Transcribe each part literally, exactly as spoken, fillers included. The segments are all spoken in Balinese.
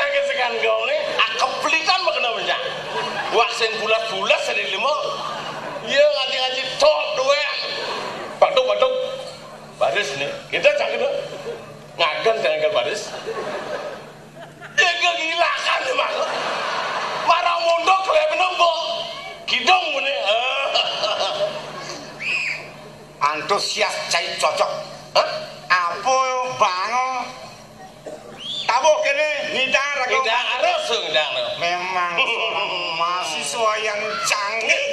Sakit sekan kau ni, ah, keplitan bakal macam. Wah, sing bulas-bulas dari lima. Iya, ngaji-ngaji tok duwe. Batuk-batuk. Baris ni. Kita jangan tu. Ngagan jangan ke baris. Ya, kegilaan ni, Mas. Marang mondok, kelihatan nombok. Kidong ni. Antusias cai cocok. Hah? Apa bang? Tabuh kene, ngidang raga. Ngidang harus, ngidang. Memang seorang mahasiswa yang canggih.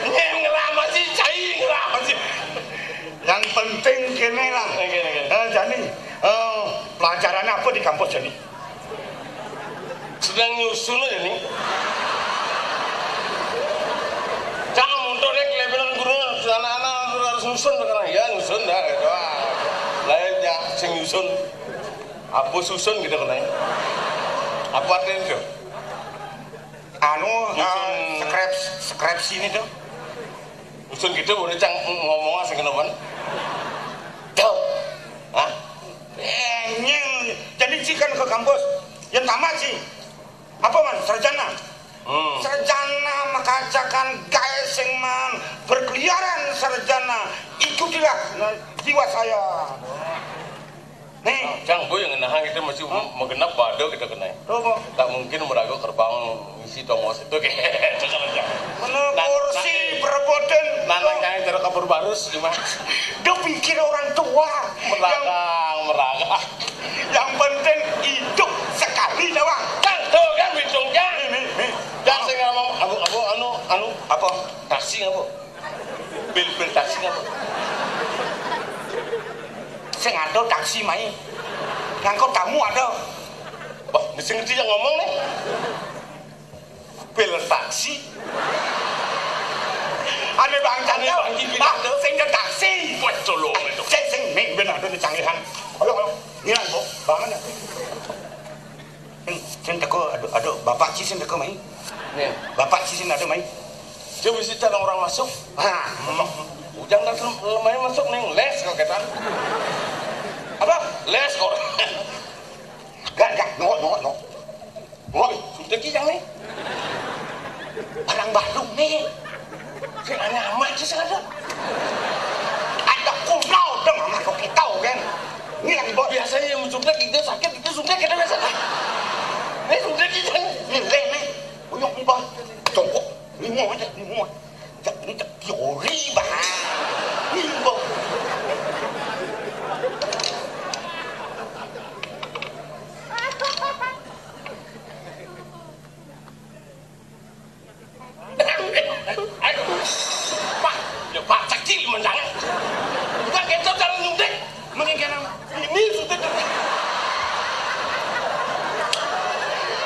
Nyem ngelamar sih, cai ngelamar sih. Yang penting kene lah. Oke, oke. Eh, jani, eh, pelajarannya apa di kampus jani? Sedang nyusun aja nih. Jangan mundur ya, kelebihan guru, anak-anak harus nyusun sekarang. Ya, nyusun dah, gitu. Ah. Lain ya, sing nyusun. Apa susun gitu kena. Apa artinya itu? Anu, eh, skripsi, skripsi ini tuh. Usun gitu, boleh cang ngomong sing kena ban. Tuh. Hah? Eh, nyeng. Jadi, ci kan ke kampus. Yang tamat, ci. Apa, man? Sarjana. Hmm. Sarjana makacakan gae sing man berkeliaran sarjana. Ikutilah, nah, jiwa saya. Nih. Cang, bu yang ngenahang itu masih magenap bado kita kena. Apa? Tak mungkin meragu kerbang isi tongos itu kayak cocok aja. Mana kursi perebutan. Nanang kaya cara kabur barus cuma. Dia pikir orang tua. Meragang, meragang. Yang penting hidup sekali doang. Cang, tuh kan bitung cang. Nih, nih, nih. Cang, saya ngomong, abu, abu, anu, anu. Apa? Taksi apa? Pil-pil taksi apa? Sing ada taksi mai. Ngangkut tamu ada. Wah, mesti ngerti yang ngomong nih. Pil taksi. Aneh bangsa. Aneh bangsa. Sing ada taksi. Wah, colong itu. Sing, sing, ning ben ada nih canggihan. Ayo, ayo. Ini lah, Bu. Bangun ya. Sing, sing teko, aduh, aduh, bapak ci sing teko mai. Nih. Bapak ci sing ada mai. Dia bisa cara orang masuk. Ah, ujang dah lemai masuk nih les kau kata. Apa? Les kau. Gak, gak, no, no, no. Woi, sudah kijang nih. Barang Bandung nih. Sing aneh amat sih sing ada. Ada kumplau dong sama kau kita kan. Ini lagi bawa biasanya yang suntik itu sakit itu suntik kita biasa. Ini suntik kita. Ini leh nih. Uyuk nih bang. Jongkok. Ini mau aja, ini mau. Cek ini cek teori bang. Ini bang. Aduh, Pak, ya Pak, cekil menang. Udah gitu cara nyuntik, mending kena ini suntik.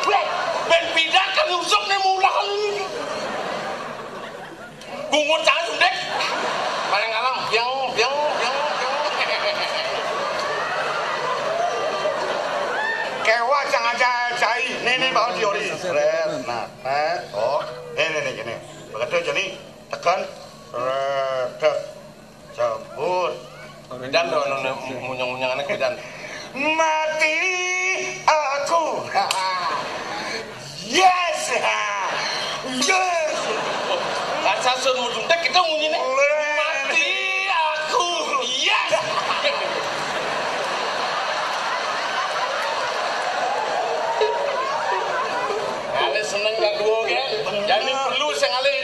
Weh, ben pindah kan usuk nih mulakan ini. Bungut jangan suntik. Paling alam, biang, biang, biang, biang. Kewa jangan aja cai. Nih, nih, baru teori. Nah. Eh, oh, ini nih gini. Begitu jadi tekan, redet, cabut. Bidan tuh, anu, anu, munyang-munyang anak bidan. Mati aku. Yes. Yes. Kan sasun mudun teh kita munyi nih. Mati aku. Yes. Kali seneng gak gua kan? Jadi perlu sekali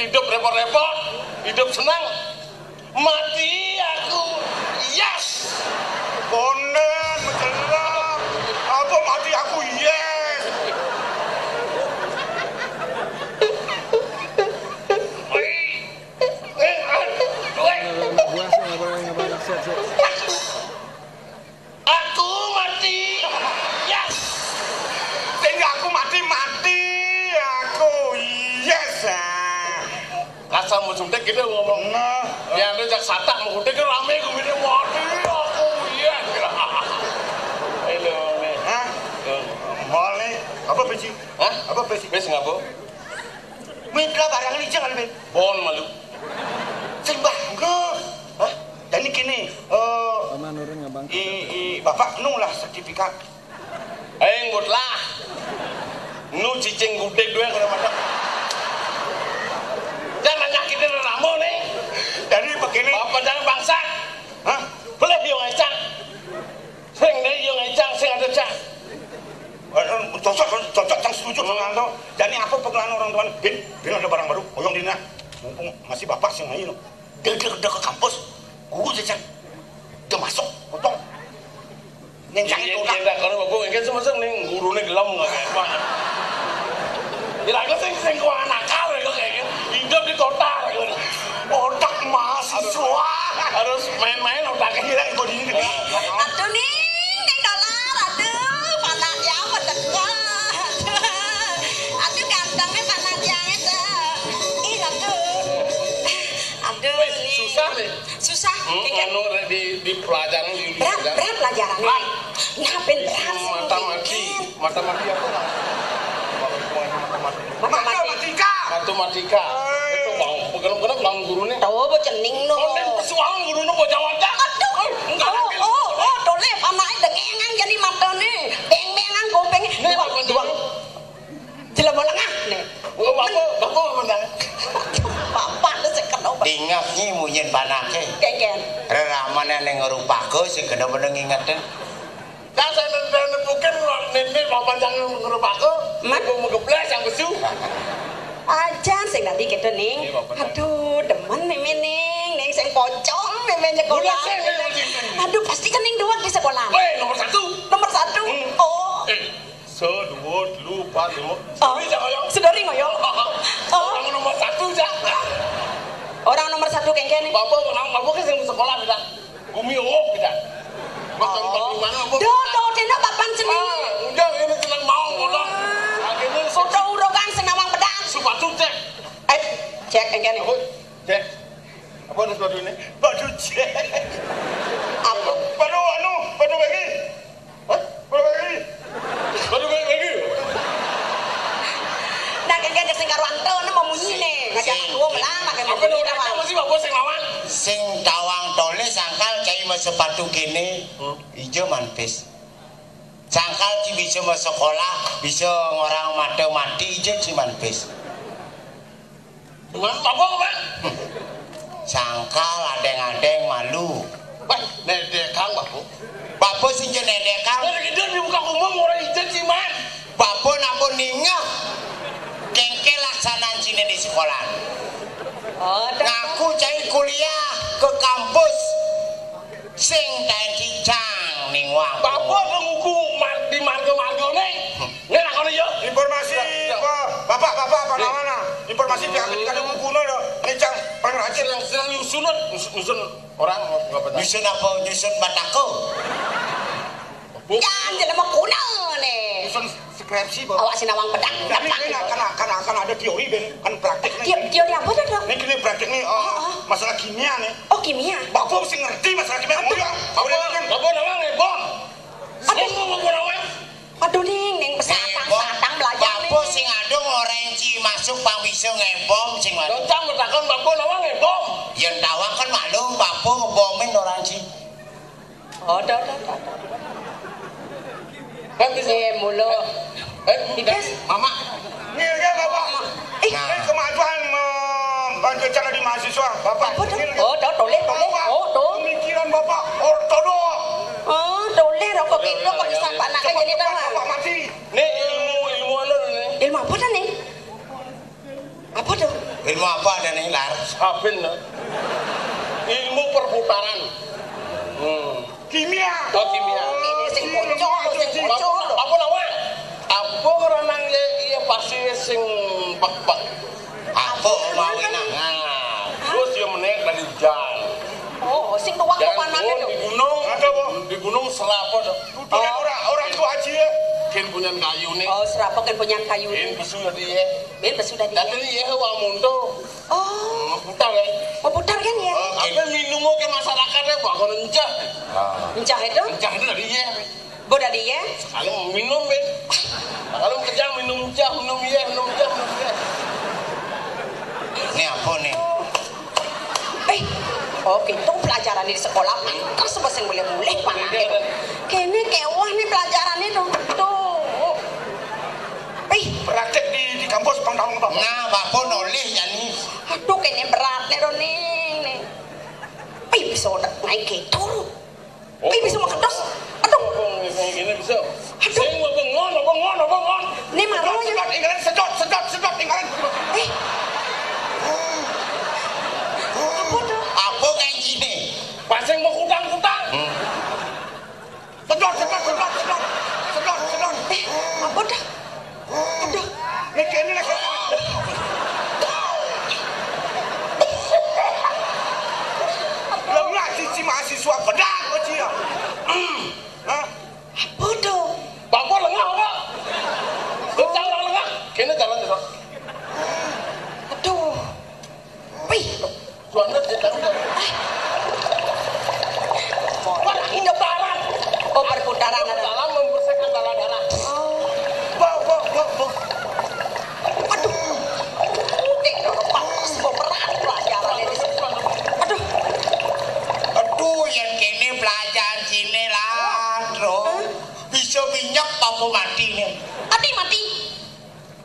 hidup repot-repot, hidup senang. Mati aku, yes. Konden, mencelang. Apa mati aku, yes. Wih. Eh, ah, wih. Buas, nggak boleh, nggak boleh. Siap, siap. Aku mati. Yes. Sehingga aku mati, mati. Aku, yes. Ah. Kasar mau suntik gitu ngomong. Nah. Ya, ada jak satak mau suntik kan rame gue gitu, mati aku, yes. Halo, nih. Hah? Tuh. Mal nih. Apa besi? Hah? Apa besi? Besi ngapa? Mitra barang ini jangan, Ben. Bon malu. Sing bangga. Hah? Dan ini gini, eh, Paman nurun Bapak nu lah sertifikat. Aing buat lah. Nu cicing gudeg doang kada matak. Jangan nyakitin rerama nih. Jadi begini. Bapak jangan bangsa. Hah? Boleh yang ngecak. Sing deh yang ngecak, sing ada cak. Eh, cocok, cocok, cang setuju sama Anto. Jadi apa pengenalan orang tuan? Bin, bin ada barang baru, oyong dina. Mumpung masih bapak sing main. Dia, dia, dia ke kampus, guru jajan. Dia masuk, potong. Neng jangan Iya, udah. Iya, kalau bapak kan semasa ning gurune gelem nggak kayak apa. Kira aku sing sing kuah nakal ya kayak gitu. Hidup di kota ya. Otak mahasiswa. Harus main-main otaknya. Kira aku di ini. Aduh ning, ning dolar, aduh, panak ya, apa teka. Aduh gantengnya panak ya itu. Ih, aduh. Aduh, Wih, nih. Susah nih. Susah. Hmm, kayak anu, di, di pelajaran, di Berat, pelajaran. Berat pelajaran. Nah, ben berat sih, Matematik. Mungkin. Matematik apa lah? Matematika. Matematika. Matematika. Itu bang, begenep-genep bang gurunya. Tahu apa cening no. Konten persoalan gurunya mau jawab dah. Aduh. Enggak. Oh, oh, oh, toleh, pamai dengengan jadi matane. Beng-bengan gopeng. Ini dua, apa dua. Nih? Jelema lengah nih. Oh, bapak, bapak apa dah? Bapak lu sing kena. Ingat nyi munyin panake. Kengken. Reramane ning ngrupaka sing kena meneng ingetin. Dah saya nepukin nini bapak jangan ngrupaka. Man? Aku mau gebles yang besu. Aja sing tadi gitu ning. Iya, bapak. Aduh, demen mimi ning, ning sing pocong mimi nyekolah. Udah, saya, saya, saya, saya. Aduh, pasti kan ning dua di sekolah. Weh, nomor satu. Nomor satu. Hmm. Oh. Eh. Sedua, telu, empat, lima. Oh. Seduri cak oyong. Seduri ngoyong. Oh. Orang nomor satu cak. Orang nomor satu kengken nih. Bapak, orang bapak kan yang sekolah kita. Gumi owok kita. Makan Oh. Di mana, Bu? Duh, duh, dina papan seni. Ah, udah ini tenang mau bodoh. Ah. Akhirnya Foto urogan senawang pedang. Sepatu cek. Eh, cek kengken nih. Apa? Cek. Apa ada sepatu ini? Waduh, cek. Apa? Waduh, anu, waduh lagi. Hah? Waduh lagi. Waduh lagi. Nah, kengken sing karuan to, nemu munyi nih. Ngajak Sing. Aku melah pakai Apa munyi nih, dah, orang Bang. Apa sih, Bapak, sing lawan? Sing tawang tole sangkal cai mas sepatu kene. Hmm. Ijo manpis. Sangkal ci bisa mas sekolah, bisa ngorang mata mati ijo ci manpis. Cuman apa, Pak? Sangkal adeng-adeng malu. Wah, nedekang, Bapak. Bapak sing je nedekang. Nah, gitu dibuka umum orang izin sih, Man. Bapak napa ningeh? Kengke laksanan sini di sekolah. Oh, dah. Ngaku cai kuliah ke kampus. Sing taen cicang ning wang. Bapak penguku mar-, di marga-marga nih. Hmm. Nggak, nah, kalau iya. Informasi, Ya, ya. Pak. Bapak, Bapak, apa Nih. Namanya? Informasi pihak ketiga ada bukunya, ya. Nih, Cang, paling rajin. Sedang, sedang nyusun, nyusun, nyusun orang, nggak benar. Nyusun apa? Nyusun batako? Bu. Jangan jelema kuna nih. Nyusun skripsi, Pak. Awak sinawang pedang. Tapi ini akan, akan, akan ada teori, Ben. Kan praktek nih. Teo-, teori apa tuh, Dok? Ini kini praktek nih, eh, Oh, oh. Masalah kimia nih. Oh, kimia. Bapak mesti ngerti masalah kimia. Aduh. Udah, Bapak, udah, kan? Bapak nama nih, Bom. Aduh. Bom, Bom, Bom, Bom. Aduh, Ning, Ning, satang, Ning, Bom. Satang belajar, Ning. Bapak sing ado ngorenci masuk pang bisa ngebom sing mati. Datang bertakon Bapak nama ngebom. Yen tawang kan maklum, Bapak ngebomin orang ci. Oh, dah, dah, dah, dah. Kan bisa. Eh, mulu. Eh, Ibas. Mama. Ini ya, Bapak. Eh. Nah. Ini kemajuan membantu cara di mahasiswa, Bapak. Apa tuh? Ini Oh, tuh, toleh, toleh. Bapak, Oh, tuh. Pemikiran Bapak ortodok. Oh, toleh, rokok Iya, itu iya, kok iya, bisa iya. Panak Cepat, jadi cepat, tahu. Bapak mati. Nih, ilmu, ilmu anu nih. Ilmu apa dah, nih? Apa tuh? Ilmu apa ada nih, Lar? Sabin, nah. Ilmu perputaran. Hmm. Kimia. Oh, kimia. Ini sing pocong, sing pocong. Apa, apa lawan? Apa ngeranang ya, iya pasti sing bak-bak. Apa mau Nah, terus ya menek dari hujan. Oh, sing tuang Dan papanan turun itu. Di gunung, Ada, Bu. Di gunung serapa dah. Bukan Oh. orang, orang tua aja ya. Kin punya kayu nih. Oh, serapa kan punya kayu Kin nih. Bisu dari ya. Ben sudah dia. Tadi ya wang munto. Oh. Putar ya. Oh, putar kan ya? Apa minum ke masyarakat ya, Pak? Kalau encah. Encah itu? Encah itu dari ya. Bo dari ya? Kalau minum, Ben. Kalau kerja minum encah, minum ya, minum encah, minum ya. Ini apa nih? Eh, oh, itu pelajaran di sekolah, mangkes bahasa mulih-mulih, Pak. Iya, betul. Kéné kéweh né pelajarané to. To. Ih, praktek di, di kampus pang taun, Pak. Nah, Bapak nolih jani. Aduh, kéné berat né to ning. Ih, bisa udah naik gitu. Ih, bisa makedos. Aduh. Apa ngene bisa? Aduh. Sing apa ngon, apa ngon, apa ngon. Né malu ya. Sedot, sedot, ingkang sedot, sedot, sedot, ingkang. Eh. Apa to? Apa kayak gini? Pasing mau kutang-kutang. Sedot, sedot, sedot, sedot. Sedot, sedot. Eh, apa to? Aduh. Nek kene lek lengah siji mahasiswa bedak kok dia. Hah? Apa to? Bapak lengah apa? Bocah orang lengah. Kene jalan ya, Pak. Aduh. Wih. Juanda dia tahu dah. Wah, ini parah. Oh, perputaran ada. Dalam membersihkan darah-darah. Oh. Bo, bo, bo, bo. Aduh. Udik, Pak. Semua berat pelajaran ini. Aduh. Aduh, yang kene pelajaran sini lah, Bro. Bisa minyak apa mati nih? Mati, mati.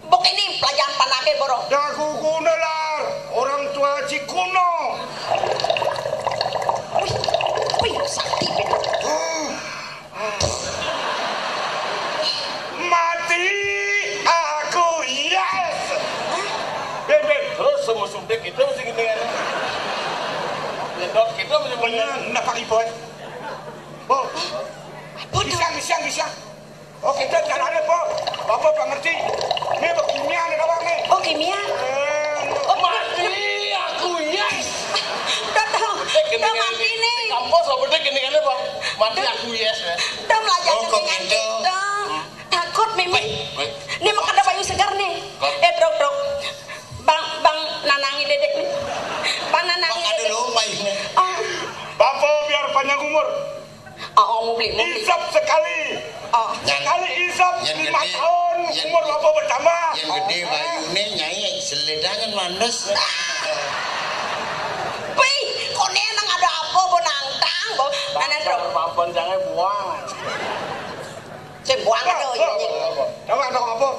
Mbok ini pelajaran panake, Bro. Dah gugune, Lar. Orang tua Cikuno. Wih, wih, sakti, Bro. Mati aku, yes. Ben, ben. Terus semua sudah kita mesti gini kan. Nyedot kita mesti bener. Bener, ndak pakai boy. Bo. Apa to? Bisa, bisa, bisa. Oh, kita caranya, Po. Bapak, Pak ngerti. Ini beginian nih, Bang, nih. Oh, kimia. Eh, Oh, mati aku, yes. Udah tahu. Udah mati nih. Kampus apa deh gini kan, Bang? Mati aku, yes, ya. Udah belajar Oh, kok dengan gitu? Gitu. Takut, Mimi. Baik, baik. Ini mah kada bayu segar nih. Kok? Eh, Truk, Truk. Bang, Bang nanangi dedek nih. Bang nanangi Bang, ada dedek. Lupa ini. Oh. Bapak biar panjang umur. Oh, oh, mau beli, mau beli. Isap sekali. Oh. Sekali isap lima tahun, umur Bapak bertambah. Yang gede bayune, Nyai, seledangan mandes. Wih, kok nang ada apa, bo nangtang, bo? Mana, Bro? Papan jangan buang. Saya buang Bro, aja, Bro, iya, iya. Bro, Bro. Tahu ada apa?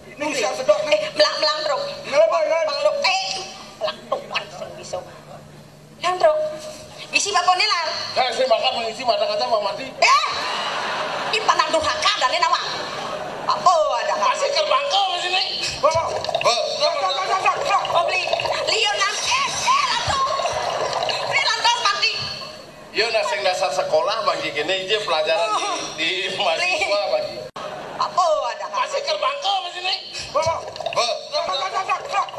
Ini bisa sedot nih. Eh, melang-melang, Bro. Ngelebay, kan? Bang, Bro. Eh, melang tuan, sing bisa. Yang, Bro. Bisi bakone, Lar. Nah, saya makan mengisi mata kata Mama mati. Eh! Ini pandang durhaka dari nama. Apa ada? Masih kerbangko di sini. Bo, bo. Bo. Oh, beli. Lio nang, eh, eh, lato. Beli lantas mati. Yo, nah, sing dasar sekolah bagi kene ije pelajaran di, di mahasiswa bagi. Apa ada? Masih kerbangko di sini. Bo, bo. Bo.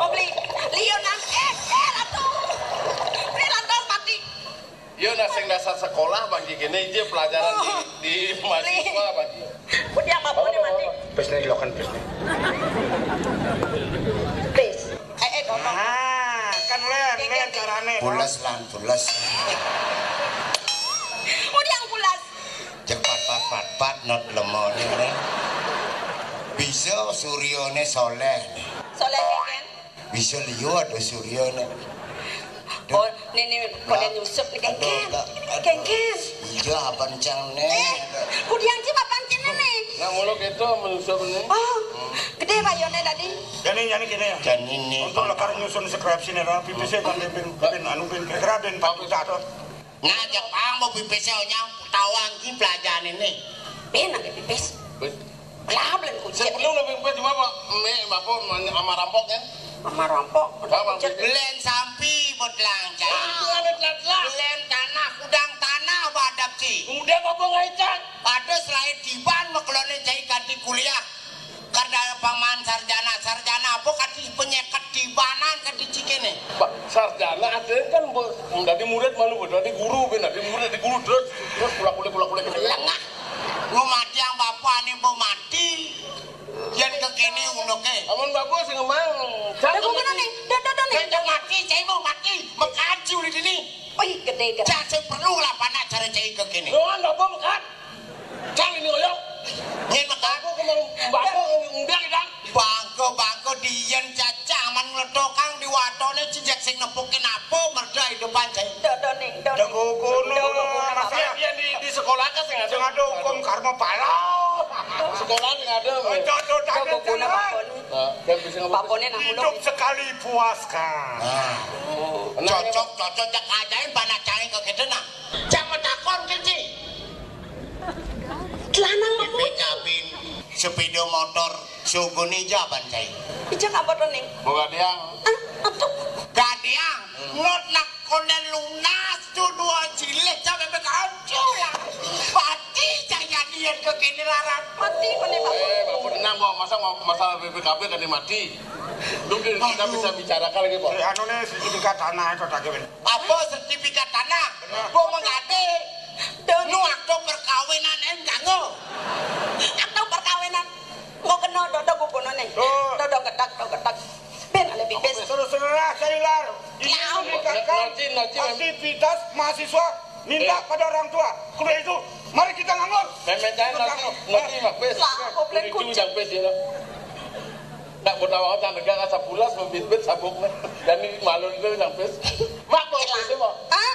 Oh, beli. Lio nang, eh, eh, lato. Beli lantas mati. Yo, nah, sing dasar sekolah bagi kene ije pelajaran di, di mahasiswa bagi. Budi apa, Budi mati? Pes nih, lokan pes nih. Pes. Eh, eh, ngomong. Ah, kan len, len carane. Pulas, Lan, pulas. Budi yang pulas. Cek pat, pat, pat, pat, not lemone, len. Bisa suryone soleh. Soleh, kan? Bisa liwat, oh, suryone. Oh, nih, nih, pada nyusup nih, aduh, Kengken. Ini nih, Kengken. Iya, apa encang nih? Eh, kudiang cip apa encang nih? Nah, mulu gitu menyusup nih. Oh, gede bayone tadi. Jani, jani kene ya. Jani nih. Untuk lekar nyusun skripsi nih, rapi bisa kan, ben, ben, anu, ben, kira-kira ben, Pak Ustadz. Nah, Jepang mau pipis ya, nyang tawang ki pelajaran ini. Ben, ada pipis. Belah, belen kucing. Sebelum lebih pipis, cuma apa? Me, apa, sama rampok, kan? Sama rampok. Apa, kucing. Belen sampi, buat langcang. Itu ada telat lah. Belen tanah, kudang tanah, badap si. Udah apa nggak icat? Ada selain tiban, maklone cai ganti kuliah. Karena paman sarjana, sarjana apa kati penyeket tibanan kati cikene. Pak, sarjana ada kan, Bu, dari murid malu, dari guru, ben, dari murid, dari guru, terus, terus kulak-kulik, kulak-kulik. Lengah. Lu mati yang bapak nih mau mati. Yang kekene unoke. Amun bapak sing emang. Dah, gua kena nih. Dah, dah, dah, nih. Yang mati, saya mau mati. Mekaji ulit ini. Wih, gede, gede. Jangan perlu lah panak cara cai kekene. Lu kan bapak mekat. Cang ini oyok. Nyen mekat. Aku kemang bangko ngundang, Dang. Bangko, bangko diyen cacah man ngletokang di watone, cicak sing nepukin apa merda hidupan cai. Dodo ning, dodo. Dego kono, Mas. Yen, yen di, di sekolah kan sing ado. Sing ado. Pala. Sekolah nggak ada. Cocok, cocok, cocok. Nah, dia bisa ngomong. Bapone nang hidup sekali puas kan. Nah. Oh, cocok-cocok, cak ajain panak cai kok gitu, nah. Cak matakon kene. Lanang mamu. Bin, sepeda motor, sugune jaban cai. Ijak apa to, Ning? Boga diang. Ah, apa to? Gadiang, ngot nak konden lunas tu dua jilid sampai berkancur lah. Pati cak jadian ke kene laran. Mati mana, Pak? Eh, Pak, tenang, Pak. Masa mau masalah B P K B kan dia mati? Lu kita bisa bicarakan lagi, Pak. Eh, anu nih, sertifikat tanah itu tak kawin. Apa sertifikat tanah? Benar. Gua mengkate. Dan nu akta perkawinan en kanggo. Akta perkawinan. Engko kena dodo gugunane. Oh. Dodo ketak, dodo ketak. Ben ale pipis. Terus-terus, Sarilar. Ini ya, nikahkan nanti, nanti, aktivitas mahasiswa minta pada orang tua. Kudu itu, mari kita nganggur. Memen jangan nanti, nanti, Mak Pes. Lah, kok belum kunci? Jang Pes ya, nak. Nak botawa tandega ka sabulas, membit-bit sabuknya. Dan ini malu itu, Jang Pes. Mak, kok Pes, Mak? Hah?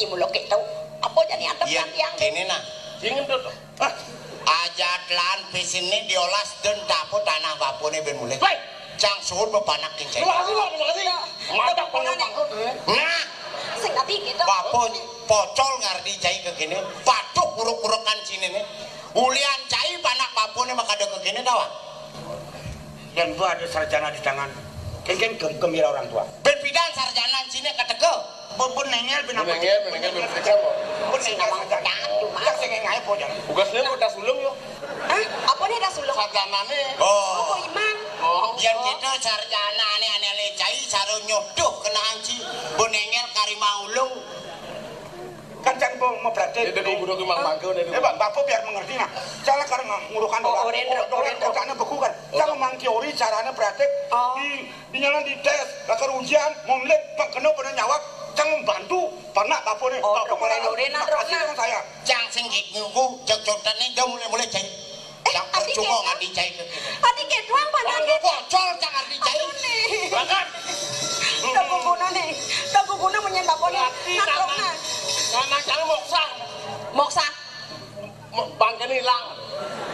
Ibu lo keto. Apa jani ada yang kene, nah. Dingin tuh. Hah? Aja telan pisine diolas dan dapur tanah bapune ben mulih. Woi. Cang suwun bepanak kincai. Terima kasih, Pak. Terima kasih. Mantap, mantap, mantap. Nah. Sing tadi kita. Bapun pocol ngardi cai ke kene. Patuh kuruk-kurukan sini nih. Ulian cai panak bapune makada ke kene, tawa. Dan gua ada sarjana di tangan. Kengkeng gem-, gembira orang tua. Ben pidan sarjana sini keteke. Bun, bun nengel, bun apa? Nengel, nengel, bun nengel, sarjana. Bun nengel, sarjana. Yang sing ngai po, jangan. Tugasnya mau tas ulung, yuk. Hah? Apa nih tas ulung? Sarjanane. Oh. Apa iman? Oh. Yang kita sarjana ane ane lecai, saro nyodoh kena anci. Bun nengel karima ulung. Kan cang mau, mau praktek. Ini kudu ke Mang Mangga ini. Eh, Pak, Bapak biar mengerti, nah. Salah karena ngurukan dolar. Oh, oren, oren, oren. Otaknya beku kan. Cang mang teori, caranya praktek. Oh. Di, di nyalan di tes, lakar ujian, monlek, Pak, kena pada nyawab, cang membantu, panak Bapak nih. Oh, Bapak malah oren, oren, terima kasih dengan saya. Cang sing gigit nguku, cek-cotan nih, jauh mulai-mulai cai. Eh, cang adi percuma kedo. Nggak dicai ke kita. Adi kedo, apa nangke? Bocor, cang nggak dicai. Aduh, nih. Makan. Tak guna nih. Tak guna menyembah kono. Nanti, ngatrok, nanti. Nah. Nah, nah, cang moksa. Moksa. Mo-, bangkene ilang.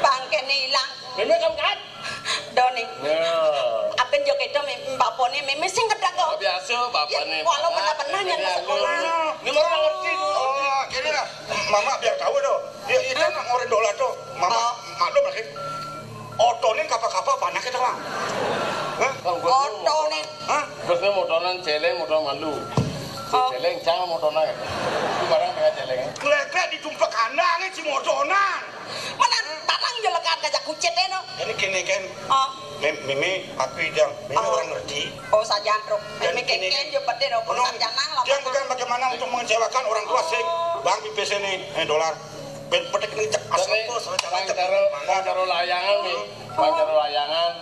Bangkene ilang. Meme kan kan? Doni. Ya. Apen yo kedo me-, bapone meme sing ngedang kok. Biasa bapane. Ya, walau pernah-pernah nyen sekolah. Ini baru ngerti tuh. Oh, gini lah. Mama biar tahu tuh. Ya, itu nak ngoren dolar tuh. Mama, oh, maklum lagi. Otone kapa-kapa panake to, Mang? Hah? Otone. Hah? Terus ini motonan celeng, motor malu. Oh. Celeng, jangan motonan. Itu barang dengan celeng. Kleklek ditumpek kandangnya si motonan. Mana barang yo lekat kajak kucit, eh, no? Ini gini, kan. Oh. Mem-, Mimi, aku idang. Mimi orang ngerti. Oh, sajan, Truk. Dan mimi kene, keken yo pede, no. Penuh, sarjana lah. Dia bukan bagaimana untuk mengecewakan orang tua sing. Oh. Bang, pipis ini, eh, dolar. Ben petik ning cek asal. Tapi terus rencana cek. Bang Caro, Bang Caro layangan nih. Bang Caro layangan.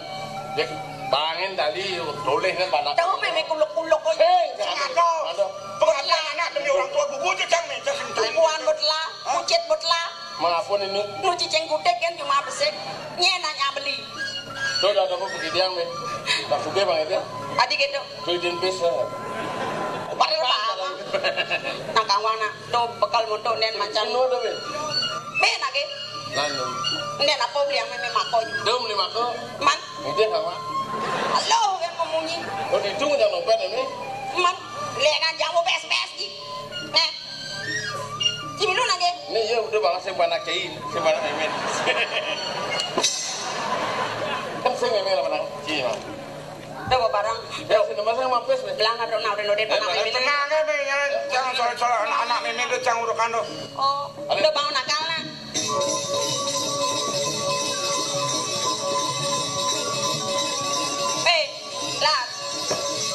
Dek, bangin tadi, toleh kan panak. Tahu meme kuluk-kuluk kok. Sing, sing, aduh. Aduh. Pengajian anak demi orang tua, bubu aja, Cang, nih, Cang, sing tahu. Lingkungan butla, hah? Kucit butla. Mengapa nih, Nu? Nu cicing kutik kan cuma besik. Nye nanya beli. Tuh, udah ada apa begitu yang nih? Tak suka, Bang, itu. Tadi gitu. Tuh, izin bis, ya. Padahal apa? Nang kawan, nak. Tuh, bekal untuk nen macam. Sing ada, Be? Be, nak, Ge. Lalu. Nen apa beli yang meme mako? Tuh, beli mako. Man? Itu sama. Halo, yang memunyi. Oh, itu yang dompet ini? Man, lihat kan jauh, bes, bes, Ji. Nih. Cimilu nak, Ge. Ini ya udah banget sing panak cai, sing panak meme. Kan sing meme lah menang. Cima. Coba barang. Ya, sini masang mampis nih. Belang atau nak udah node. Eh, panak meme. Tenang ya, Be, ya. Jangan soal-soal anak-anak meme itu, jangan urukan tuh. Oh, udah bangun akal, nah. Eh, lah.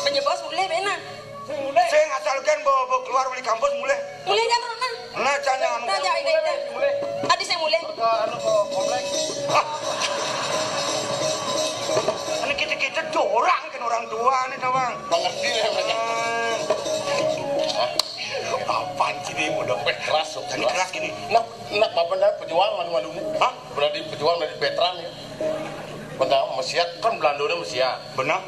Penyebos mulai, Be, nah. Sing mulai. Sing asal kan bawa, bawa keluar dari kampus mulai. Mulai kan, nah. Nah, jangan. Nah, jangan, mulai, mulai. Tadi saya mulai. Ke anu, ke komplek. Ah. Ini kita-kita dorang kan orang tua nih, tau, Bang. Mengerti ya, Bang. Ah. Apaan sih ini udah keras, jadi keras gini. Nah, nah, apa dah pejuang malu-malu nih? Hah? Berarti pejuang dari veteran ya. Benda mesiat kan Belandone mesiat. Benar.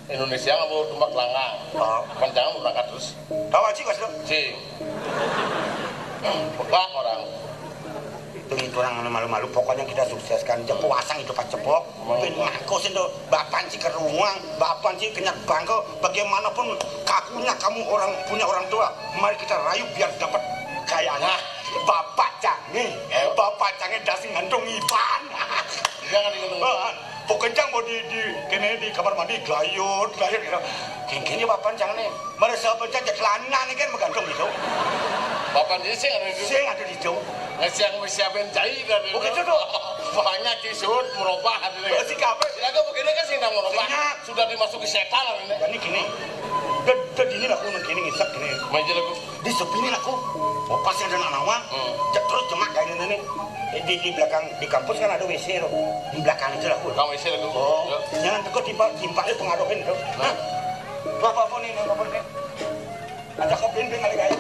Indonesia nggak mau tumbak langgang. Oh. Panjangan berangkat terus. Tahu aja, Mas, lo? Si. Pegak orang. Itu orang malu-malu, pokoknya kita sukseskan. Jepuk asang itu Pak Jepuk. Pin mangko sing do, bapan sing keruang, bapan sing kenyang bangko. Bagaimanapun kakunya kamu orang punya orang tua, mari kita rayu biar dapat kayaknya. Bapak Cange, Bapak Cange dasi ngandung Ipan. Jangan digendong. Pokoknya mau di, di kene di kamar mandi glayut, glayut gitu. Kengkene bapan Cange. Mari sahabat Cange lanang iki kan menggantung gitu. Bapan dia sing ada itu. Sing ada di jauh. Nah, siang wis siapin cai kan. Oh, gitu, Dok. Banyak kisut merubah hati. Oh, si kabeh. Silakan begini kan sing nang merubah. Sudah dimasuki setan ini. Jadi gini. Dadi ini aku nang kene ngisep gini. Main aja aku. Di sepini aku. Oh, pas ada anak nawang. Hmm. Cek terus cemak kayak ini nih. Di, di belakang di kampus kan ada W C loh. Di belakang itu aku. Kamu W C aku. Oh, jangan tegur timpa timpa pengaruhin itu. Nah. Apa apa nih apa nih? Ada kopi ini kali kayak